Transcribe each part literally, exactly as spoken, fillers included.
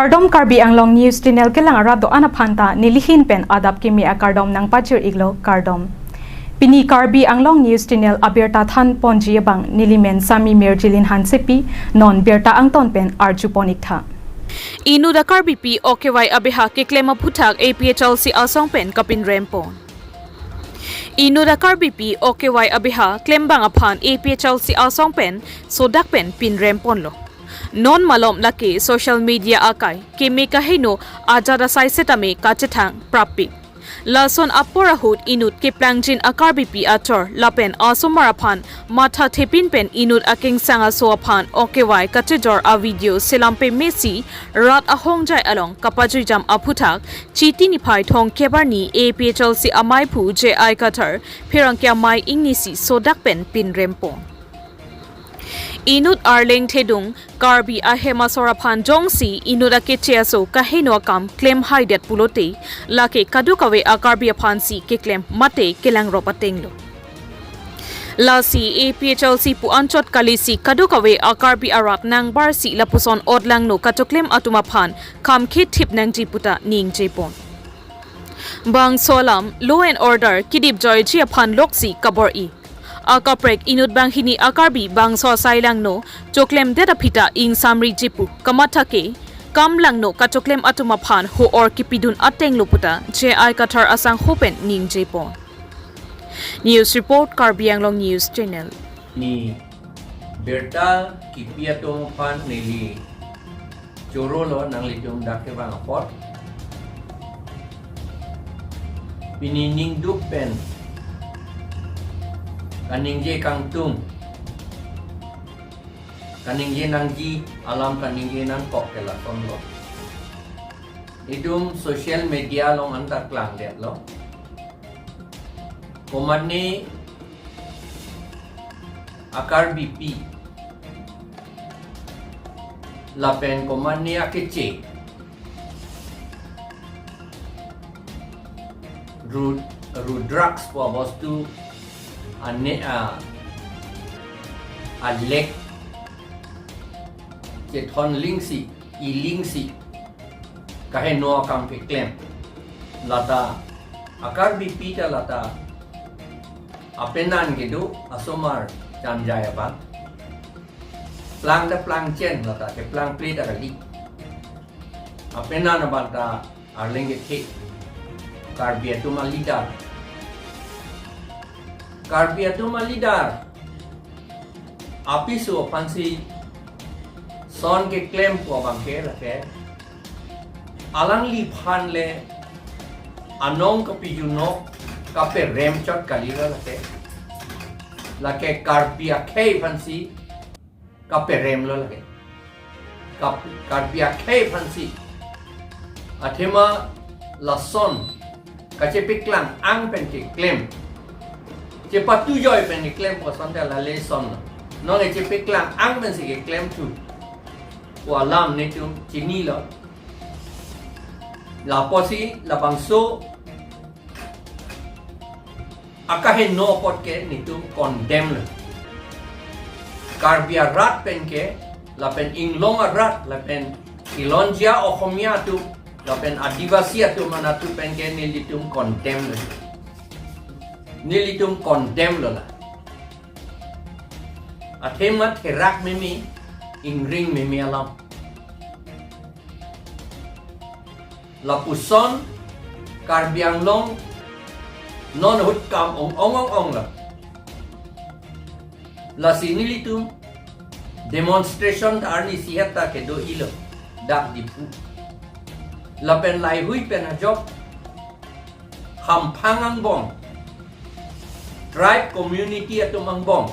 Kardom, Karbi Anglong News Channel kelang arat do-an aphan ta nelihin pen adap kimi akardom nangpachir-iklo, kardom. Pini Karbi Anglong News Channel abirta than ponji abang nelimen Sami Mirjilin Hansepi, non birta angton pen arju pon-iktha. Inut a Karbipi O K Y abeha keklem aphuthak A P H L C asong pen kapinrem pon. Inut a Karbipi O K Y abeha klembang aphan A P H L C asong pen sodak pen pinrem ponlo. Non malom lake social media akai keme kaheno ajat asai setame kachethang prapik. Lason apor ahut inut keplangjin a Karbipi achor lapen asomar aphan matha thepin pen inut akengsang aso aphan O K Y kachejor a video selam pemesi rat ahongjai along kapajuijam aphuthak Chiti niphai thomkep arni A P H L C amaiphu J I Kathar pherangke amei ingnisi sodak pen pinrem pon. Inut arleng thedung Karbi ahem asor aphan jongsi inut akeche aso kaheno akam klem haidet pulote, lake kadokave a Karbi aphansi keklem mate kelangrop atenglo. Lasi A P H L C pu anchot kalisi kadokave a Karbi arat nangbarsi lapuson otlangno kachoklem atum aphan khamkhit thip nangji puta ningje pon. Bangso alam law and order kedip joiji aphan loksi kabor-i. Akaprek inut banghini a Karbi bangso asai langno choklemdet aphi ta ingsamriji pu kamatha ke kam langno kachoklem atum aphan ho-or kipidun atenglo puta J I Kathar asangho pen ningje pon. News report, Karbi Anglong News Channel. Ni birta kipi atum aphan neli chorolo nanglitum dak kevang apot. Pini ningduk pen kaningje kangtung, kaningje nangji alam kaningje nangkok ke lasonlo. Itum social media along anta klangdetlo. Komatne a Karbipi lapen komatne akeche Ru-, Rudraks pu abostu ane a, alek chethon lingsi, ilingsi kaheno akam keklem. Lata a Karbipi ta lata apenan kedo asomar chanjai abang. Plang ta plangchen lata keplang ple ta kali. Apenan abang ta arleng kethe. Karbi atum a leader. Karbi atum a leader apiso aphansi son keklem pu abang ke lake alangliphan le anong kapijunok kaperem chot kalilo lake. Lake Karbi akhei aphansi kaperemlo lake. Kap-, Karbi akhei aphansi. Athema lason kachepeklang ang pen keklem, chepatujoi pen keklem pu ason ta lale sonlo. Non kachepeklang ang pensi keklem thu pu alam netum chinilo. Lapusi labangso akaheno apot ke netum condemn lo. Karbi arat pen ke, lapen inglong arat, lapen ilonjia Oxomiya atum, lapen Adivasi atum anatthu pen ke nelitum condemn lo. Nelitum condemn lo la. Athema therak meme, ingring meme alam. Lapuson Karbi Anglong non ahut kam ong ong ong ong lo. Lasi nelitum demonstration ta arnisi heta kedo-ilo dak Diphu. Lapen laihui pen ajok hamphang angbong, tribe community atum angbong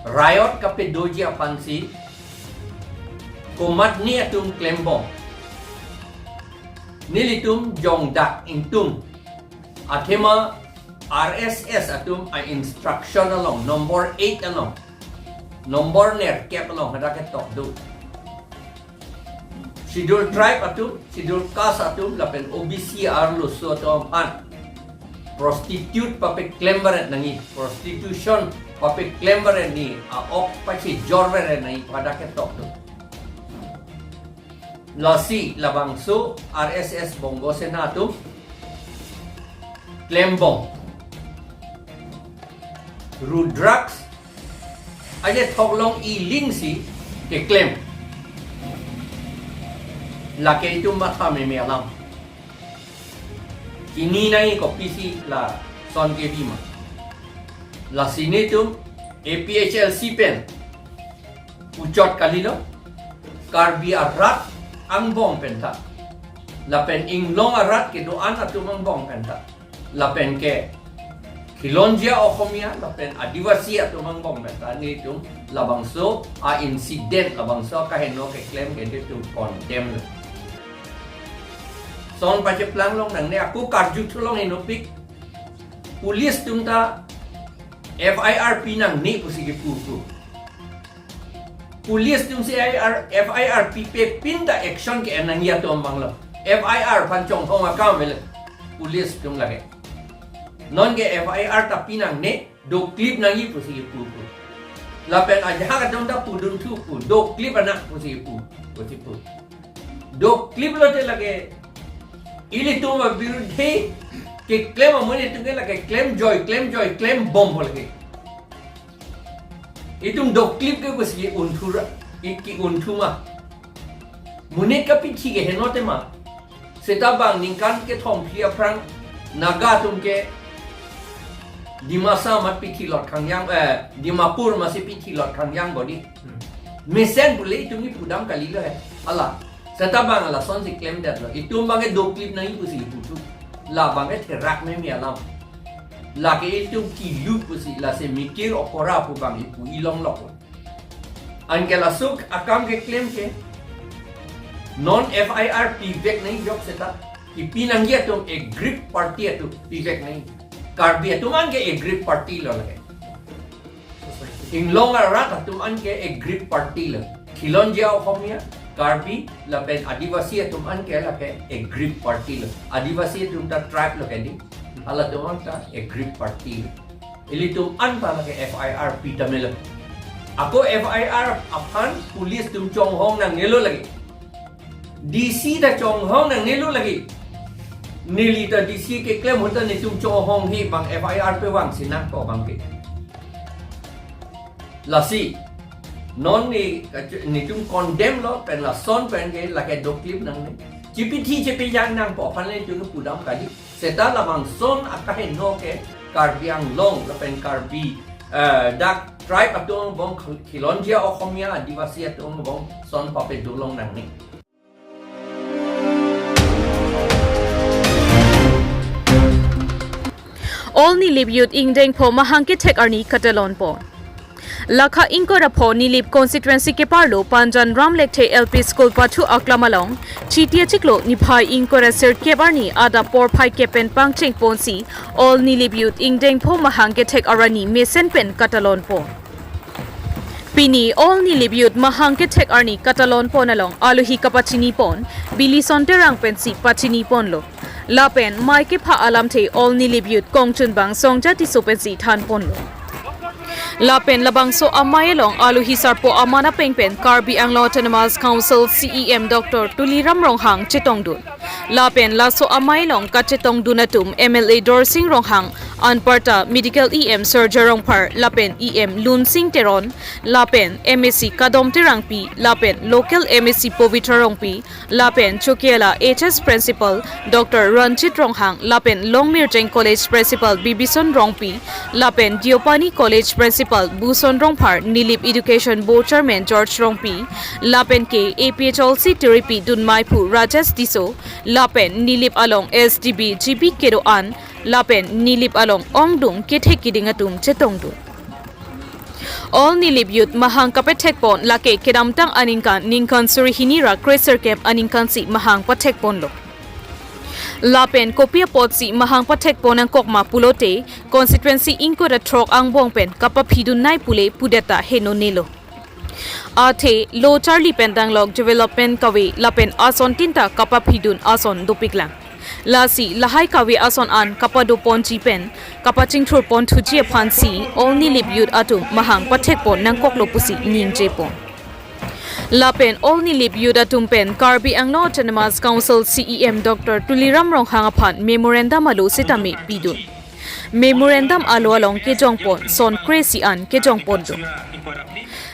riot kapedoji aphansi komatne atum klembom. Nelitum jongdak ingtung. Athema R S S atum a instruction along number eight along, number nerkep along hadak ketok do. Schedule tribe atum, schedule caste atum, lapen O B C arloso atum aphan prostitute papeklem varet nangji, prostitution papeklem varet nangji, a-ok pachejor varet nangji pu hadak ketok do. Lasi labangso R S S Bongo Sena atum klembom. Rudraksh aje thoklong iling si keklem. Lake itum matha meme alam. Kini nai kopisi lason kebi ma. Lasi netum A P H L C pen puchot kalilo, Karbi arat angbong penta, lapen inglong arat kedo-an atum angbong penta, lapen ke Khilonjia Okhomia lapen Adivasi atum angbong penta netum labangso a-incident, labangso kaheno keklem ke netum condemn lo. Son pacheplang long nangne, ako karju thulong inopik. Police atum ta F I R pi nangne pusi kepu pu. Police atum si I R, F I R pipe pin ta action ke-en nangji atum abang lo. F I R aphan chonghong akam avelo police atum lake. Non ke F I R ta pi nangne, doklip nangji pusi kepu pu. Lapen ajahak atum ta pudun thu pu, doklip anak pusi kepu, pusi pu. Doklip lote lake ilitum abirudhe keklem amonit atum ke lake klemjoi, klemjoi, klembom po lake. Itum doklip ke pusi ke-un thu ra, ke, ke-un thu ma. Monit kapithi keheno te ma. Seta bang ningkan kethom phli aphrang Naga atum ke Dimasa amat pithi lot khangjang, eh, Dimapur amatsi pithi lot khangjang bodi. Hmm. Mesen pule itum ni pudam kalilo he. Hala. Seta bang lason si klemdetlo. Itum bang ke doklip nangji pusi putu. Labang ke therak meme alam. Lake itum kilu pusi, lasi mikir okora pu bang ipu ilong lok. Anke laso akam keklem ke non F I R pivek nangji jok seta, kipi nangji atum aggrieved party atum pivek nangji. Karbi atum anke aggrieved party lo lake. Inglong arat atum anke aggrieved party lo. Khilonjia Okhomia, Karbi, lapen Adivasi atum anke lake aggrieved party lo. Adivasi atum ta tribe lo ke di. Halatum anta aggrieved party lo. Ilitum anta lake F I R pi tame lo. Ako F I R aphan police atum chonghong nangnelo lake. D C ta chonghong nangnelo lake. Neli ta D C keklem ahut ta netum chonghong he bang F I R pevang si nangpo bang ke. Lasi non ne, netum condemn lo pen lason pen ke lake doklip nangne. Chipithi chipijang nangpo aphan le netum pudam kali. Seta labangson akaheno ke Karbi Anglong lapen Karbi, eh, dak tribe atum angbong, Khil-, Khilonjia Okhomia Adivasi atum angbong son pape dolong nangne. All Nilip Youth ingdeng pho mahang kethek arni katalon pon. Lakha ingkoi ra pho Nilip constituency keparlo Panjan Ram Lekthe L P School pathu aklam along Chiti achiklo niphai ingkoi ra sirkep arni adap porphai kep pen pangcheng ponsi All Nilip Youth ingdeng pho mahang kethek arni mesen pen katalon pon. Pini All Nilip Youth mahang kethek arni katalon pon along alohi kapachini pon, Bilison Terang pensi pachini ponlo. Lapen mei kepha alamthe All Nilip Youth kongchunbang Songja Tisso pensi than ponlo. Lapen labangso amei along alohi sarpo aman apeng pen Karbi Anglong Autonomous Council C E M Doctor Tuliram Ronghang chetongdun. Lapen laso amei along kachetongdun atum M L A Dorsing Ronghang, anparta Medical E M Surjya Rongphar, lapen E M Lunsing Teron, lapen M A C Kadom Terangpi, lapen local M A C Pabitra Rongpi, lapen Chokihola H S Principal Doctor Ranjit Ronghang, lapen Longmirjeng College Principal Bibison Rongpi, lapen Deopani College Principal Buson Rongphar, Nilip Education Board Chairman George Rongpi, lapen ke A P H L C tiripi dunmeiphu Rajesh Tisso, lapen Nilip along S D B G B kedo-an, lapen Nilip along ongdung kethek kiding atum chetongdun. All Nilip Youth mahang kapethek pon lake kedamtang aningkan ningkan suri hini ra kre sirkep aningkan si mahang pathek ponlo. Lapen kopi apotsi mahang pathek pon nangkok ma pulote constituency ingkoi ra throk angbong pen kapaphidun nai pule pudetta henonelo. Athe lo charli pen danglok development kave lapen ason tin ta kapaphidun ason dopiklang. Lasi lahai kave ason an kapado ponji pen kapachingthur ponthuji aphansi All Nilip Youth atum mahang pathek pon nangkoklo pusi ningje pon. Lapen All Nilip Youth atum pen Karbi Anglong Autonomous Council C E M Doctor Tuliram Ronghang aphan memorandum alo sitame pidun. Memorandum alo along kejongpon son kre-isi an kejongpondun.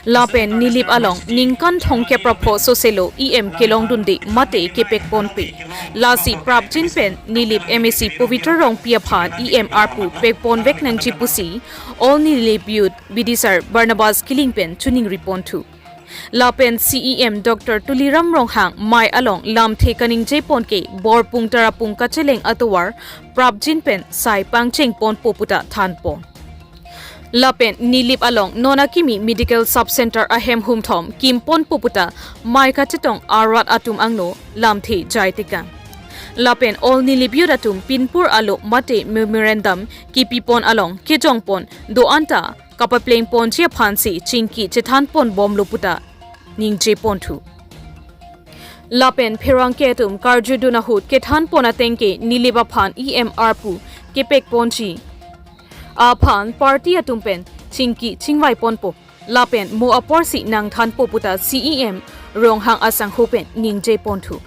Lapen Nilip along ningkan thomkep ra pho soselo E M kelongdunde mate kepekponpe. Lasi prapjin pen Nilip M A C Pavitra Rongpi aphan E M arpu pekponvek nangji pusi All Nilip Youth bidisar Barnabas Killing pen choningriponthu. Lapen C E M Doctor Tuliram Ronghang mei along lamthe kaningjepon ke Borpung Tarapung kacheleng atovar prapjin pen sai pangchengponpo puta thanpon. Lapen Nilip along non akimi medical sub center ahem humthom kimponpo puta mei kachetong arat atum angno lamthe jaitekang. Lapen All Nilip Youth atum pinpur alo mate memorandum kipipon along kejongpon do-anta kapaplengponji aphansi chingki chethanponbomlo puta ningjeponthu. Lapen pherangke atum karjudun ahut kethanpon ateng ke Nilip aphan E M arpu kepekponji aphan party atum pen chingki chingvaiponpo. Lapen mo aporsi nangthanpo puta C E M Ronghang asangho pen ningjeponthu.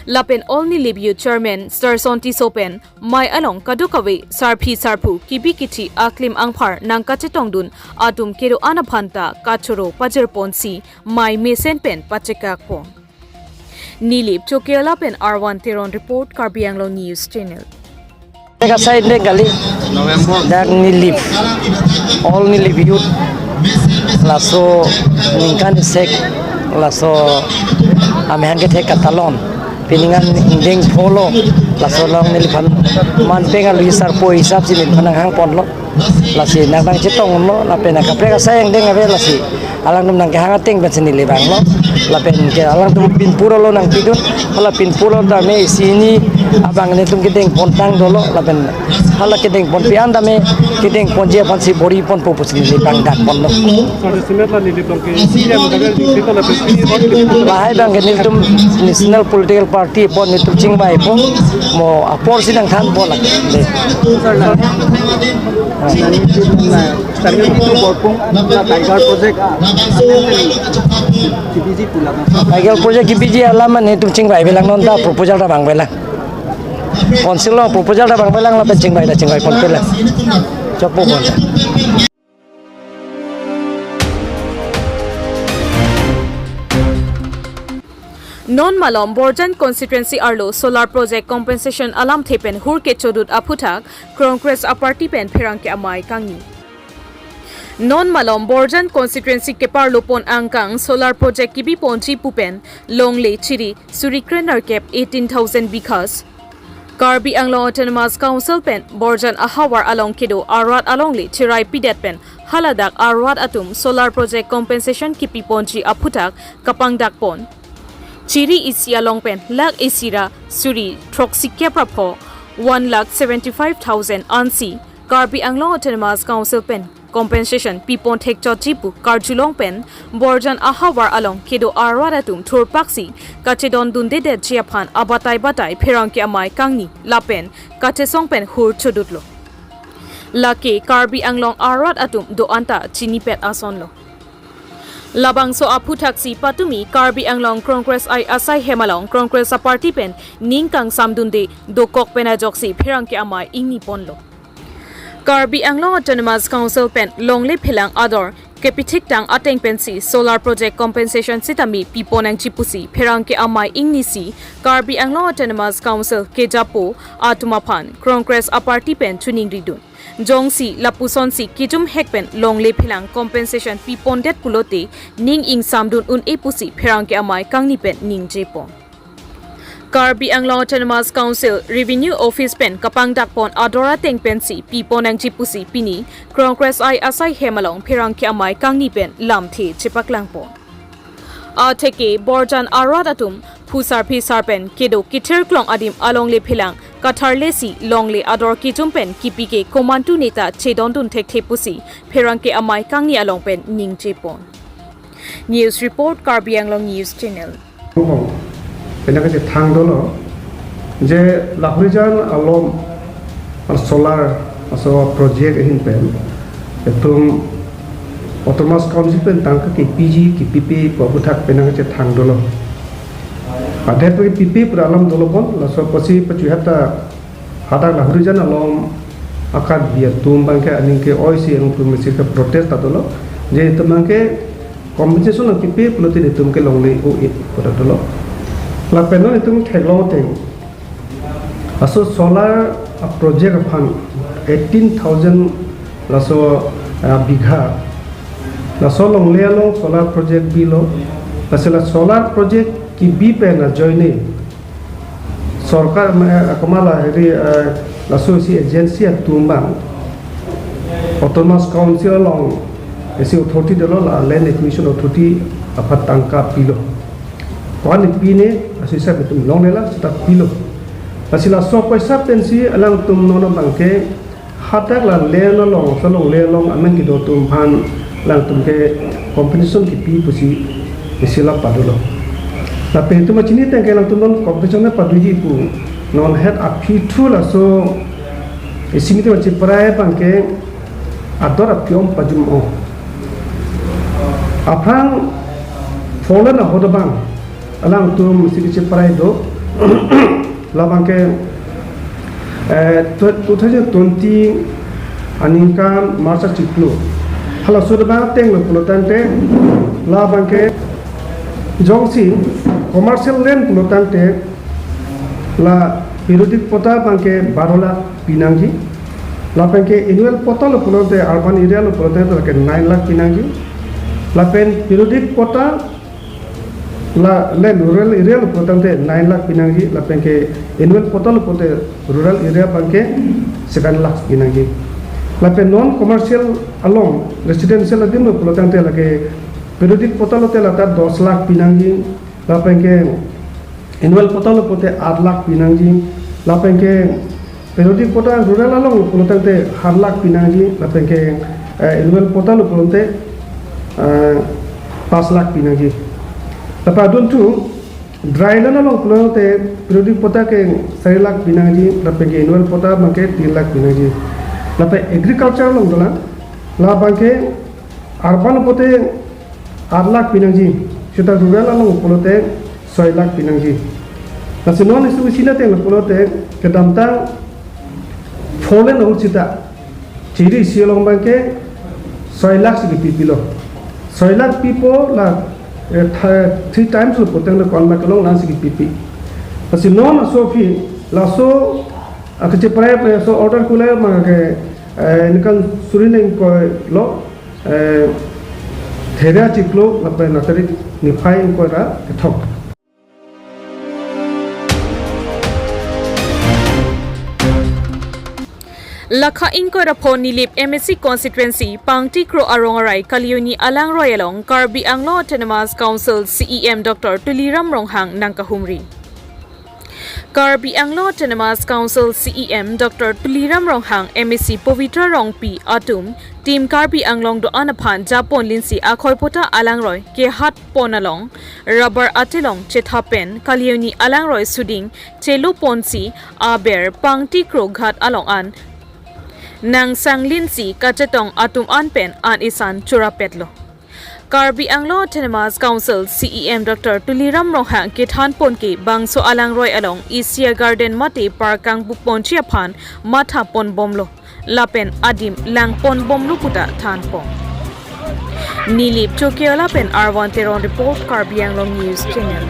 Lapen All Nilip Youth Chairman Starson Tisso pen mei along kadokave sarpi sarpo kibi kithi aklim angphar nangkachetongdun atum kedo-an aphanta kachoro pajirponsi mei mesen pen pachekakpon. Nilip Chokela pen Arwan Teron report, Karbi Anglong News Channel. Kaprek asai deng kali. Dak Nilip, All Nilip Youth, laso ningkan isek, laso amahang kethek katalon. Pining an ingdeng pholo, laso along neliphan manpeng alu sarpo hisap si neliphan nanghangponlo. Lasi nang nangchetonglo, lapen kaprek asai angdeng ave lasi. Alangtum nangkehang ateng pensi neli vanglo. Lapen ke alangtum pinpur alo nangpidun. Hala pinpur alo tame isi hini abang netum kedengpontang dolo. Lapen hala kedengponpi an tame kedengponji aphansi boriponpo pusi neli vangdakponlo. Sorry, simet la neli tong ke C M ka neli tong ke. Lahai abang ke nelitum National Political Party apot nelitum chingvaipo. Mo aporsi nangthanpo la. De. Sir, na. Ah. Sir, na, Borpung, na Tiger Project, ah, kibiji pula. Tiger Project kibiji alam netum chingvaivelang, non ta proposal ta vangvelang. Council along proposal ta vangvelang lapen chingvai ta chingvaiponpelang. Chokpo pon. Non malom Borjan constituency arlo solar project compensation alamthe pen hur kechodut aphuthak Congress aparty pen pherangke amei kangni. Non malom Borjan constituency keparlopon angkang solar project kibiponji pu pen longle chiri suri krenerkep, eighteen thousand bighas, Karbi Anglong Autonomous Council pen Borjan ahavar along kedo arat alongle cherai pidet pen haladak arat atum solar project compensation kipiponji aphuthak kapangdakpon. Chiri isi along pen lakh isi ra suri throksikep ra pho, one lakh seventy-five thousand ansi Karbi Anglong Autonomous Council pen compensation pipon thekchotji pu karjulong pen Borjan ahavar along kedo arat atum thurpaksi kachedondundedetji aphan abatai batai pherangke amei kangni lapen kachesong pen hur chodutlo. Lake Karbi Anglong arat atum do-an ta chinipet asonlo. Labangso aphuthaksi patumi Karbi Anglong Congress I asai hem along Congress aparty pen ning kangsamdunde dokok pen ajoksi pherangke amei ingniponlo. Karbi Anglong Autonomous Council pen longle phelang ador kepithiktang ateng pensi solar project compensation sitame piponangji pusi pherangke amei ingnisi Karbi Anglong Autonomous Council kejapo atum aphan Congress aparty pen choningridun. Jongsi lapusonsi kejum hek pen longle phelang compensation pipondet pulote ning ingsamdun un-e pusi pherangke amei kangni pen ningjepon. Karbi Anglong Autonomous Council Revenue Office pen kapangdakpon ador ateng pensi piponangji pusi pini Congress I asai hem along pherangke amei kangni pen lamthe chepaklangpon. Atheke Borjan arat atum phusar phisar pen kedo kithir klong adim alongle phelang katharlesi longle ador kejum pen kipike komantu neta chedondun thekthe pusi pherangke amei kangni along pen ningjepon. News report, Karbi Anglong News Channel. Penang kachethang dolo je Lahorijan along solar aso project ahin pen itum Autonomous Council pen tangka kepiji kepipe pu aphuthak penang chethang dolo. Adet kepipe pura alam dolo pon, laso apotsi pachu hata hadak la Horijan along akat bi atum abangke aning ke-oi si alangtum mesi ke protest ta dolo. Je itum abangke compensation nangpipe pulote itum ke longle o-e pu ta dolo. Lapen non itum theklong ateng, laso solar project aphan eighteen thousand laso, ah, bigha. Laso longle along solar project bilo. Lasi la solar project kebi pen ajoine sorkar, eh, kemala hiri, eh, laso isi agency atum abang Autonomous Council along isi authority dolo, la Land Acquisition Authority aphan tangka pilo. Ko-an pine, laso hisap itum longle la seta pilo. Lasi laso apoisa pensi alangtum non abangke hadak la land along, laso longle along amen kedo atum aphan alangtum ke compensation kepi pusi isi la padolo. Lapen itum kachini ateng ke alangtum non compensation padoji pu. Non het aphi thu laso isi mite kacheparai abangke ador aphi om pajum o. Aphrang four lane ahut abang alangtum isi kacheparai do. Labangke, eh, tw-, two thousand twenty aningkan March achiklo. Halaso abang ateng lo pulo tangte, labangke jongsi commercial land pulo tangte, la periodic patta abangke baro lakh pinangji. Lapenke annual patta lo pulote urban area lo pulote lake nine lakh pinangji. Lapen periodic patta la land rural area lo pulo tangte nine lakh pinangji, lapenke annual patta lo pulote rural area abangke seven lakh pinangji. Lapen non commercial along residential adim lo pulo tangte lake periodic patta lote lata dos lakh pinangji, lapenke annual patta lo pulote aat lakh pinangji, lapenke periodic patta rural along lo pulo tangte han lakh pinangji, lapenke, eh, annual patta lo pulote, eh, pas lakh pinangji. Lapen adunthu dry land along pulote periodic patta ke sari lakh pinangji, lapenke annual patta abangke tin lakh pinangji. Lapen agriculture along dolang, labangke urban lo pulote aat lakh pinangji, seta rural along pulote soi lakh pinangji. Lasi non isi isi ateng lo pulote kedamtang four lane ahut seta chiri isi along abangke soi lakh si kepipilo. Soi lakh pipo la, eh, tha-, three times lo putang lo ko-an lakh along nang si kepipe. Lasi non laso aphi, laso, ah, kacheparai, eh, laso order kule abangke, eh, aningkan suri ingkoi lo, eh, There achiklo lapen atarik niphai ingkoi ra kethom. Lakha ingkoi ra pho Nilip M A C constituency Pangtikro arong arai Kalioni Alangroi along Karbi Anglong Autonomous Council C E M Doctor Tuliram Ronghang nangkahumri. Karbi Anglong Autonomous Council C E M Doctor Tuliram Ronghang, M A C Pavitra Rongpi atum Team Karbi Anglong do-an aphan japon linsi akhoi patta alangroi kehat pon along rubber atelong chetha pen Kalioni Alangroi suding chelo ponsi aber Pangtikro ghat along an nangsang linsi kachetong atum an pen an isan chorapetlo. Karbi Anglong Autonomous Council C E M Doctor Tuliram Ronghang kethan pon ke bangso alangroi along Asia Garden mate park kangpu ponji aphan matha pon bomlo. Lapen adim lang pon bomlo puta than pon. Nilip Chokiola pen Arvan Teron report, Karbi Anglong News Channel.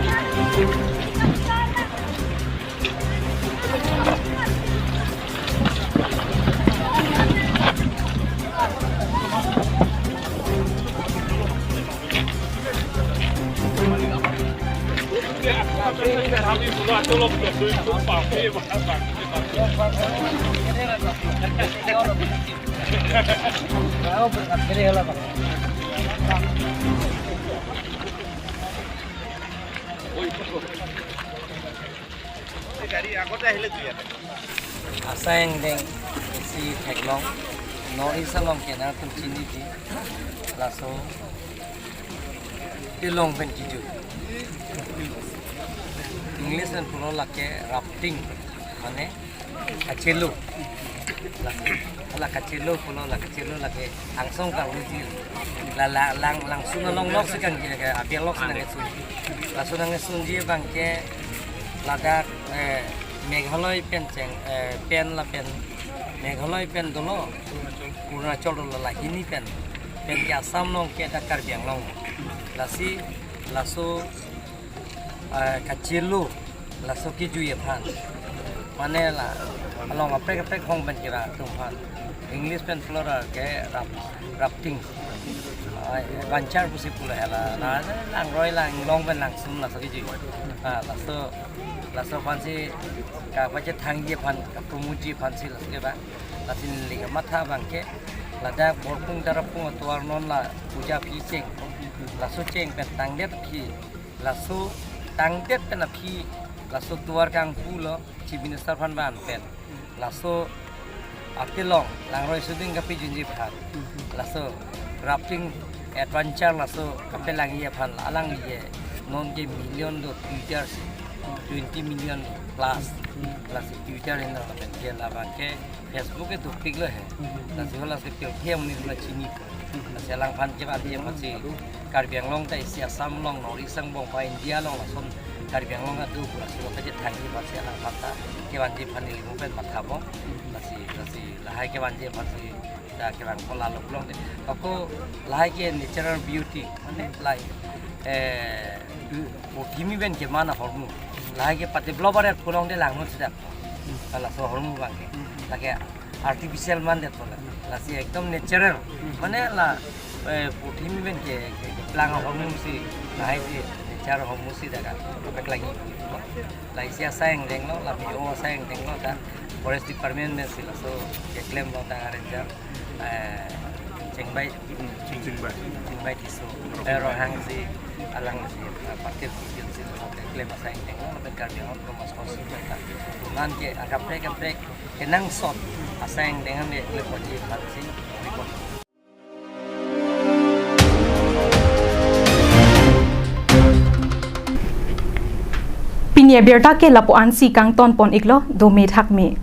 Asai angdeng isi theklong, North East along ke nangtum chini di, laso telong pen kiju. English pen pulo lake rafting, mane achelo. La, la kachelo pulo, la kachelo lake angsong kangluji. La, la, lang, langsun along lok si kang, eh, abiang lok si nangkesun. Laso nangkesunji abangke ladak, eh, Meghalaya pen cheng, eh, pen lapen Meghalaya pen dolo, Arunachal dolo, la hini pen. Pen ke Assam along ke dak Karbi Anglong. Lasi, laso, eh, kachelo, laso kejui aphan. Mane la, along kaprek kaprek hong pen kevang atum aphan. English pen pulo ra ke raf-, rafting. Ah, adventure pusi pulo hala. La, langroi langlong pen langsung laso kejui. Ah, laso, laso aphansi kapachethangji aphan, kapromoteji aphansi laso kevang. Lasi neli kamatha abangke, ladak Borpung Tarapung atovar non la puja aphi cheng. Laso cheng pen tangdet aphi, laso tangdet pen aphi, laso tovar kangpu lo, Chief Minister aphan van pen. Laso atelong, langroi suding kapejunji aphan. Laso rafting adventure laso kapelangji aphan la alangli ke non ke million do, Twitter si twenty million plus. Lasi Twitter henlo lapen ke labangke Facebook ke dopik lo he. Lasi hala si pirthe amonit la chini. Lasi alangphan kevanji aphansi Karbi Anglong ta isi Assam along, North East angbong pa India along lason Karbi Anglong adu pura si kapachethangji aphansi alangphan ta kevanji aphan neli mo pen mathabo. Lasi, lasi lahai kevanji aphansi ta kevang ko lalo pulote. Ako lahai ke natural beauty, mane lahai, eh, purthimi pen keman ahormu. Lahai ke pati blobar et pulote langnon sida. Laso ahormu abangke. Lake artificial mandet pulo. Lasi ekdom natural. Mane la, eh, purthimi pen ke, ke, keplang ahormu si, lahai si, nature ahormu si dak kapeklang. La isi asai angdeng lo, la me-o asai angdeng lo ta. Forest Department pensi laso keklem lo ta ranger, eh, Chingbai, Chingbai. Chingbai Tisso, eh, Ronghang si, alangsi, eh, Patil Patil si laso keklem asai angdeng lo, lapen Karbi Anglong Autonomous Council pen ta. Tunan ke akaprek kaprek kenangsot asai angdeng an le le ponji aphansi report. Pini abirta ke lapu-ansi kangton pon iklo, dome thakme.